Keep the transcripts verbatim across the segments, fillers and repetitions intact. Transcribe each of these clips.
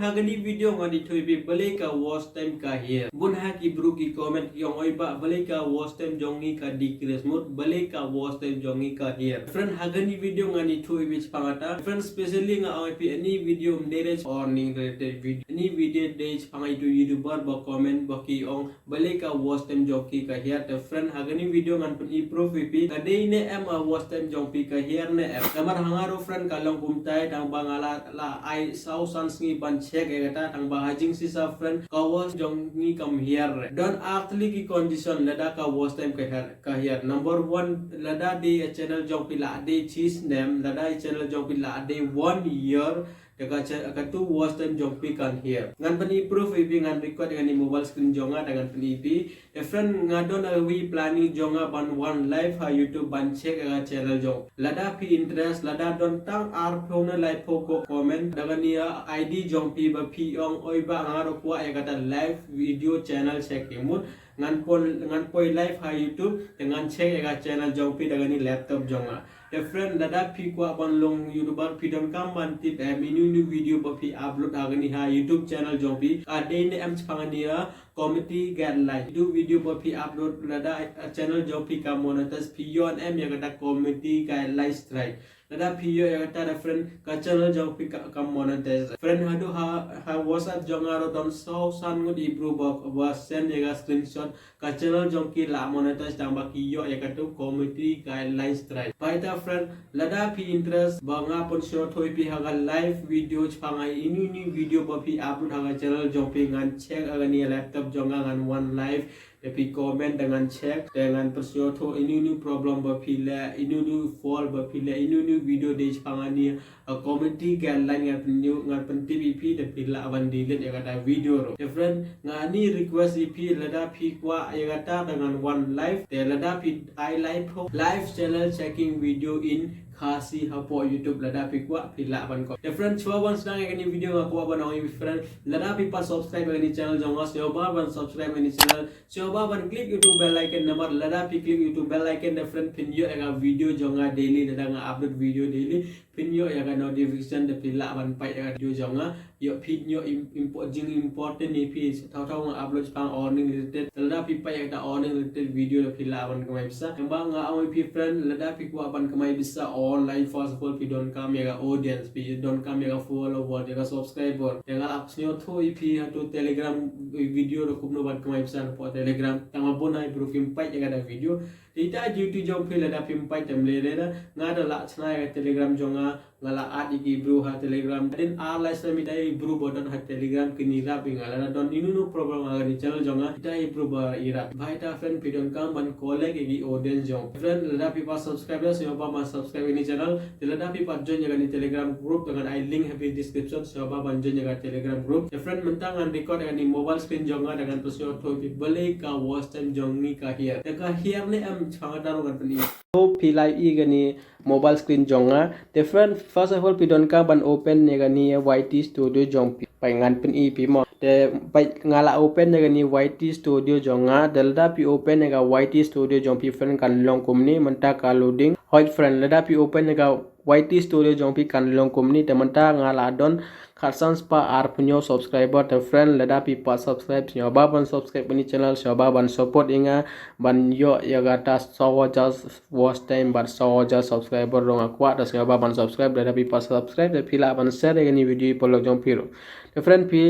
Ha kani video ngan ïathuh ïa phi balei ka watch time ka hiar. Bun ha ki bru ki comment ki ong oi bah balei ka watch time jong ngi ka decrease mut, balei ka watch time jong ngi ka hiar. Friend, ha kani video ngan ïathuh ïa phi shaphang kata. Friend, specially nga ong ïa phi any video ym dei re earning related video. Any video dei shaphang ïa utu YouTuber ba comment ba ki ong balei ka watch time jong ki ka hiar. Te friend, ha kani video ngan pyni proof ïa phi. Ka dei ne em ka watch time jong phi ka hiar ne em. Namar ha nga ruh friend ka long kumtai, tang ba nga la, la ai saw san sngi ban check ïa kata, tang ba ha jingshisha friend ka watch jong ngi kam hiar re. Don ar tylli ki condition lada ka watch time ka hiar, ka hiar. Number one, lada dei channel jong phi la dei shi snem, lada channel jong phi la dei one year, te ka cha-, katu watch time jong phi kan hiar. Ngan pyni proof ïa phi, ngan record ïa kani mobile screen jong nga, te ngan pyni ïa phi. Te friend, nga don ïa ka planning jong nga ban wan live ha YouTube ban check ïa ka channel jong. Lada phi interest, lada don tang arphew ne laiphew ko comment da kani ïa I D jong phi ba phi ong oi bah nga ruh kwah ïa kata live video channel checking mut. Ngan poi, ngan poi live ha YouTube, te ngan check ïa ka channel jong phi da kani laptop jong nga. Te friend, lada phi kwah ban long YouTuber, phi donkam ban tip em inu inu video ba phi upload ha kani ha YouTube channel jong phi ka dei ne em shaphang kani ïa community guideline. Inu video ba phi upload lada, eh, channel jong phi ka monetize, phi ïoh ne em ïa kata community guideline strike. Lada phi ïoh ïa kata te friend, ka channel jong phi ka, ka monetize. Friend, haduh ha, ha WhatsApp jong nga ruh don saw san ngut i bru ba, ba send ïa ka screenshot ka channel jong ki la monetize tang ba ki ïoh ïa katu community guideline strike. Bad ita friend, lada phi interest ba nga pynsngewthuh ïa phi ha ka live video shaphang ïa inu inu video ba phi upload ha ka channel jong phi, ngan check ha kani ïa laptop jong nga, ngan wan live, te phi comment te ngan check, te ngan pynsngewthuh inu inu problem ba phi leh, inu inu fault ba phi leh, inu inu video dei shaphang kani ïa community guideline ngan pynïoh, ngan pyntip ïa phi, te phi lah ban delete ïa kata video ruh. Te friend, nga ni request ïa phi, lada phi kwah ïa kata te ngan wan live, te lada phi ai live ho, live channel checking video in Khasi hapoh YouTube, lada phi kwah phi lah ban ko. Te friend, shuwa ban sdang ïa kani video nga kwah ban ong ïa phi friend, lada phi pat subscribe ïa kani channel jong nga, sngewbha ban subscribe ïa kani channel, sngewbha ban click ïa utu bell icon, namar lada phi click ïa utu bell icon te friend phin ïoh ïa ka video jong nga daily, lada nga upload video daily phin ïoh ïa ka notification, te phi lah ban peit ïa ka video jong nga. Ïoh phi ïoh im-, impo-, jing important ïa phi, thaw thaw nga upload shaphang earning related. Lada phi peit ïa kata earning related video te phi lah ban kamai pisa. Tang ba nga ong ïa phi friend, lada phi kwah ban kamai pisa online, first of all phi donkam ïa ka audience, phi donkam ïa ka follower, ïa ka subscriber. Te nga la pynsngewthuh ïa phi ha utu Telegram video ruh kumno ban kamai pisa hapoh Telegram. Tang ba bun na i bru kim peit ïa kata video. Te ita duty jong phi lada phim peit te ym lei lei, nga da la shna ïa ka Telegram jong nga, nga la add ïa ki bru ha Telegram. Hadien ar lai snem ita i bru ba don ha Telegram kin ïarap ïa nga. Lada don inu inu problem ha kani channel jong nga, ita i bru ba ïarap. Bad ita friend, phi donkam ban collect ïa ki audience jong. Friend, lada phi pat subscribe, sngewbha ban subscribe ïa kani channel. Te lada phi pat join ïa kani Telegram group, te ngan ai link ha phi description, sngewbha ban join ïa ka Telegram group. Te friend, mynta ngan record ïa kani mobile screen jong nga, te ngan pynsngewthuh ïa phi balei ka watch time jong ngi ka hiar. Te ka hiar ne em, shaphang kata ruh ngan pyni. Hope phi la ïohi ïa kani mobile screen jong nga. Te friend, first of all phi donkam ban open ïa kani ïa Y T Studio jong phi. Peit ngan pyni ïa phi mo. Te peit nga la open ïa kani Y T Studio jong nga. Te lada phi open ïa ka Y T Studio jong phi friend kan long kumne, mynta ka loading. Hooid friend, lada phi open ïa ka Y T Studio jong phi kan long kumne, te mynta nga la don khatsan spah arphew hynñiew subscriber. Te friend, lada phi pat subscribe, sngewbha ban subscribe ïa kani channel, sngewbha ban support ïa nga ban ïoh ïa kata saw hajar watch time bad saw hajar subscriber ruh nga kwah. Te sngewbha ban subscribe, lada phi pat subscribe te phi lah ban share ïa kani video ïa ki paralok jong phi ruh. Te friend, phi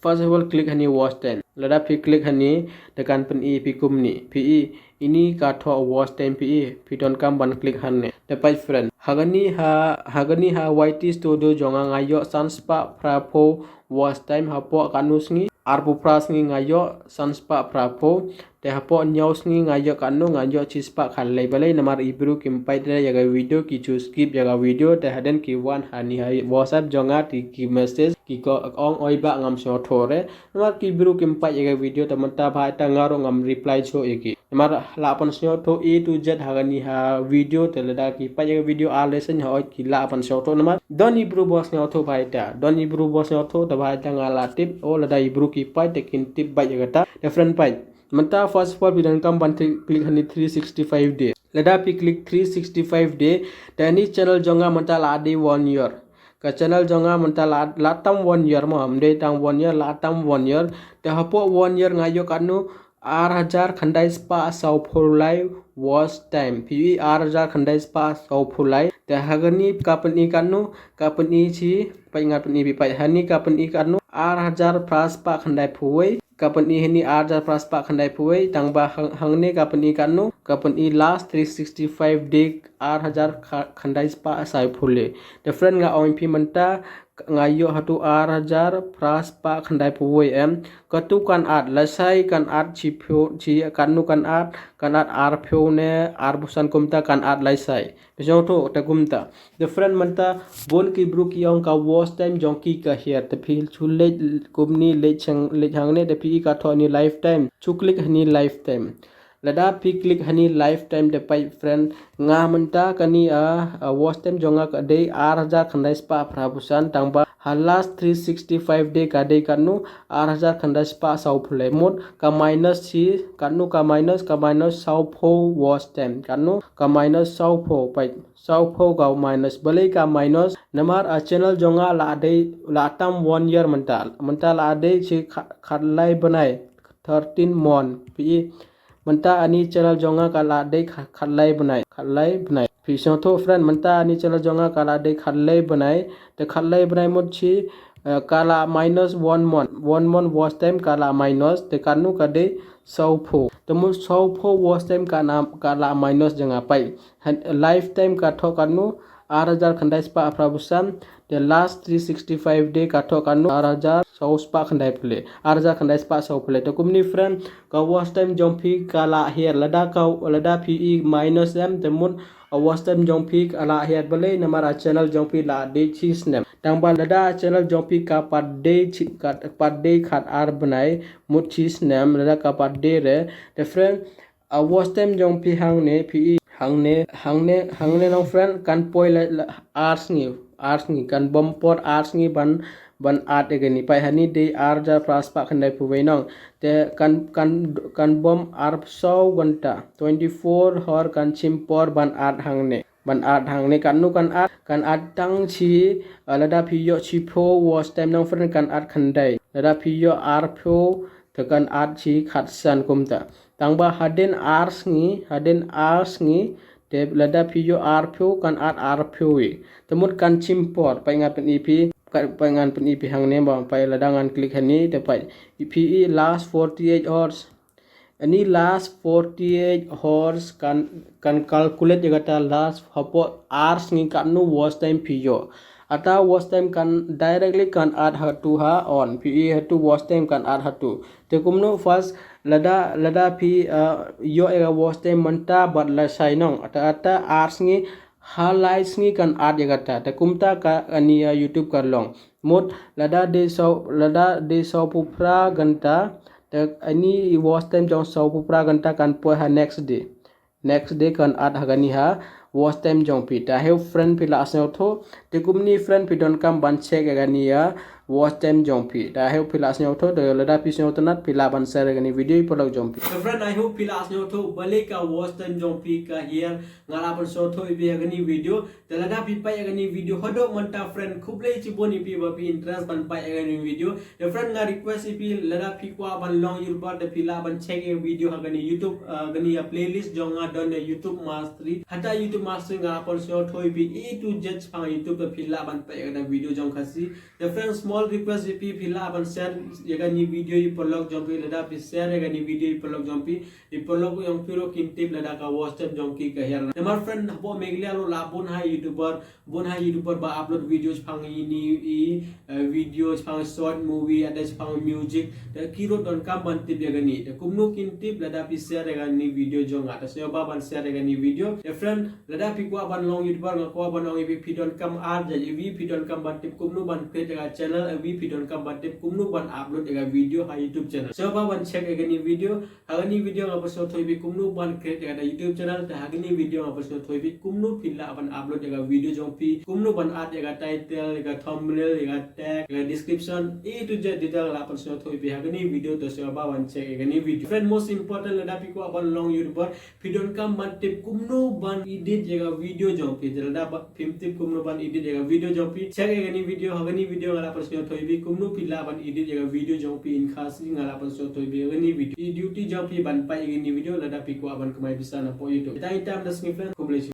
first of all click hani watch time. Lada phi click hani, te kan pyni ïa phi kumne. Phi i, ini ka thoh watch time phi i, phi donkam ban click hangne. Te peit friend, ha kani ha, ha kani ha Y T Studio jong nga, nga ïoh san spah phraphew watch time hapoh katno sngi, arphew phra sngi nga ïoh san spah phraphew. Te hapoh hynñiew sngi nga ïoh katno, nga ïoh shispah khatlai. Balei? Namar i bru kim peit re ïa ka video, ki shu skip ïa ka video. Te hadien ki wan hani ha WhatsApp jong nga, te ki message, ki ko ong oi bah ngam sngewthuh re. Namar ki bru kim peit ïa ka video, te mynta bha ita nga ruh ngam reply shuh ïa ki. Namar la pynsngewthuh A to Z ha kani ha video, te lada ki peit ïa ka video ar lai sien, hooid ki la pynsngewthuh. Namar don i bru ba sngewthuh bha ita, don i bru ba sngewthuh, te bha ita nga la tip. O lada i bru ki peit te kin tip bha ïa kata. Te friend peit, mynta first of all phi donkam ban click hani three sixty-five day. Lada phi click three sixty-five day, te hani channel jong nga mynta la dei one year. Ka channel jong nga mynta la, la tam one year mo, ym dei tang one year, la tam one year. Te hapoh one year nga ïoh katno, ar hajar khyndai spah saw phew lai watch time. Phi i, ar hajar khyndai spah saw phew lai. Te ha kane ka pyni katno, ka pyni shi, peit nga pyni phi peit. Hani ka pyni katno, ar hajar phra spah khyndai phew wei. Ka pyni hani ar hajar phra spah khyndai phew wei. Tang ba hang, hangne ka pyni katno, ka pyni last three sixty-five day, ar hajar kha-, khyndai spah saw phew lai. Te friend, nga ong phi mynta, nga ïoh hato ar hajar phra spah khyndai phew wei em. Kato kan add, lashai kan add shi phew, shi katno kan add, kan add ar phew ne arphew san, kumta kan add lashai. Phi sngewthuh, te kumta. Te friend, mynta bun ki briew ki ong ka watch time jong ki ka hiar. Te phi shu leit kumne, leit shang, leit hangne, te phi i ka thoh hani lifetime. Shu click hani lifetime. Lada phi click hani lifetime, te peit friend, nga mynta kane, ah, ah, watch time jong nga ka dei ar hajar khyndai spah phra phew san, tang ba ha last three sixty-five day ka dei katno, ar hajar khyndai spah saw phew lai. Mut ka minus shi, katno ka minus, ka minus saw phew watch time. Katno, ka minus saw phew, peit. Saw phew ka minus, balei ka minus? Namar a channel jong nga la dei, la tam one year mynta. Mynta la dei shi kha-, khatlai bnai, thirteen month. Phi i, mynta ani channel jong nga ka la dei kha-, khatlai bnai, khatlai bnai. Phi sngewthuh friend, mynta ani channel jong nga ka la dei khatlai bnai. Te khatlai bnai mut shi, eh, ka la minus one month. One month watch time ka la minus. Te katno ka dei, saw phew. Te mut saw phew watch time ka na, ka la minus jong nga, peit. Han, lifetime ka thoh katno, ar hajar khyndai spah phra phew san. Te last three sixty-five day ka thoh katno, ar hajar saw spah khyndai phew lai. Ar hajar khyndai spah saw phew lai. Te kumne friend, ka watch time jong phi ka la hiar. Lada ka, lada phi i minus em, te mut a watch time jong phi ka la hiar, balei? Namar a channel jong phi la dei shi snem. Tang ba lada a channel jong phi ka pat dei shi, ka pat dei khat ar bnai, mut shi snem, lada ka pat dei re. Te friend, a watch time jong phi hangne, phi i hangne, hangne, hangne nong friend, kan poi la, la ar sngi, ar sngi, kan bom por ar sngi ban, ban add ïa kane. Peit hani dei ar hajar phra spah khyndai phew wei nong. Te kan, kan, kan bom arphew saw ghanta, twenty-four hor kan shim por ban add hangne. Ban add hangne, katno kan add, kan add tang shi, ah, lada phi ïoh shi phew watch time nong friend kan add khyndai. Lada phi ïoh arphew, te kan add shi khatsan kumta. Tang ba hadien ar sngi, hadien ar sngi, te lada phi ïoh arphew kan add arphew wei. Te mut kan shim por, peit ngan pyni phi, ka, peit ngan pyni phi hangne ba, peit lada ngan click hani, te peit. Phi i last forty-eight hours. Ani last forty-eight hours kan, kan calculate ïa kata last hapoh ar sngi katno watch time phi ïoh. Ata watch time kan directly kan add hato ha on. Phi i hato watch time kan add hato. Te kumno first lada, lada phi, uh, ïoh ïa ka watch time mynta bad lashai nong. Ata, ata ar sngi, ha lai sngi kan add ïa kata. Te kumta ka ani ïa YouTube ka long. Mut lada dei saw, lada dei saw phew phra ghanta, te ani watch time jong saw phew phra ghanta kan poi ha next day. Next day kan add ha kani ha watch time jong phi. Te I hope friend phi la sngewthuh. Te kumne friend phi donkam ban check ïa kani ïa watch time jong phi. Te I hope phi la sngewthuh. Te lada phi sngewtynnat phi lah ban share ïa kani video ïa paralok jong phi. Te friend, I hope phi la sngewthuh balei ka watch time jong phi ka hiar. Nga lah ban sngewthuh ïa phi ha kani video. Te lada phi peit ïa kani video haduh mynta friend, khublei shibun ïa phi ba phi interest ban peit ïa kani video. Te friend, nga request ïa phi lada phi kwah ban long YouTuber te phi lah ban check ïa video ha kani YouTube, uh, kani ïa playlist jong nga don ïa YouTube Mastery. Hata YouTube Mastery nga lah ban sngewthuh ïa phi A to Z shaphang YouTube te phi lah ban peit ïa kani video jong Khasi. Te friend, small request ïa phi, phi lah ban share ïa kani video ïa paralok jong phi, lada phi share ïa kani video ïa paralok jong phi. Ïa paralok jong phi ruh kin tip lada ka watch time jong ki ka hiar. Namar friend, hapoh Meghalaya ruh la bun ha YouTuber, bun ha YouTuber ba upload video shaphang ïa ini i, eh, video shaphang short movie, ada shaphang music. Te ki ruh donkam ban tip ïa kani. Te kumno kin tip lada phi share ïa kani video jong nga. Te sngewbha ban share ïa kani video. Te friend, lada phi kwah ban long YouTuber, nga kwah ban ong ïa phi, phi donkam ar jait ïa phi, phi donkam ban tip kumno ban create ïa ka channel. Wi phi donkam ban tip kumno ban upload ïa ka video ha YouTube channel. Sngewbha ban check ïa kane video. Ha kane video nga pynsngewthuh ïa phi kumno ban create ïa ka YouTube channel. Te ha kane video nga pynsngewthuh ïa phi kumno phi lah ban upload ïa ka video jong phi, kumno ban add ïa ka title, ïa ka thumbnail, ïa ka tag, ïa ka description, A to Z detail nga lah pynsngewthuh ïa phi ha kane video. Te sngewbha ban check ïa kane video. Friend, most important, lada phi kwah ban long YouTuber, phi donkam ban tip kumno ban edit ïa ka video jong phi. Te lada phim tip kumno ban edit ïa ka video jong phi, check ïa kane video. Ha kane video nga lah pynsngewthuh ïa phi kumno phi lah ban edit ïa ka video jong phi in Khasi. Nga lah pynsngewthuh ïa phi ha kane video. Ka duty jong phi ban peit ïa kane video lada phi kwah ban kamai pisa napoh YouTube. Tang ita mynta, sngewbha, khublei shibun.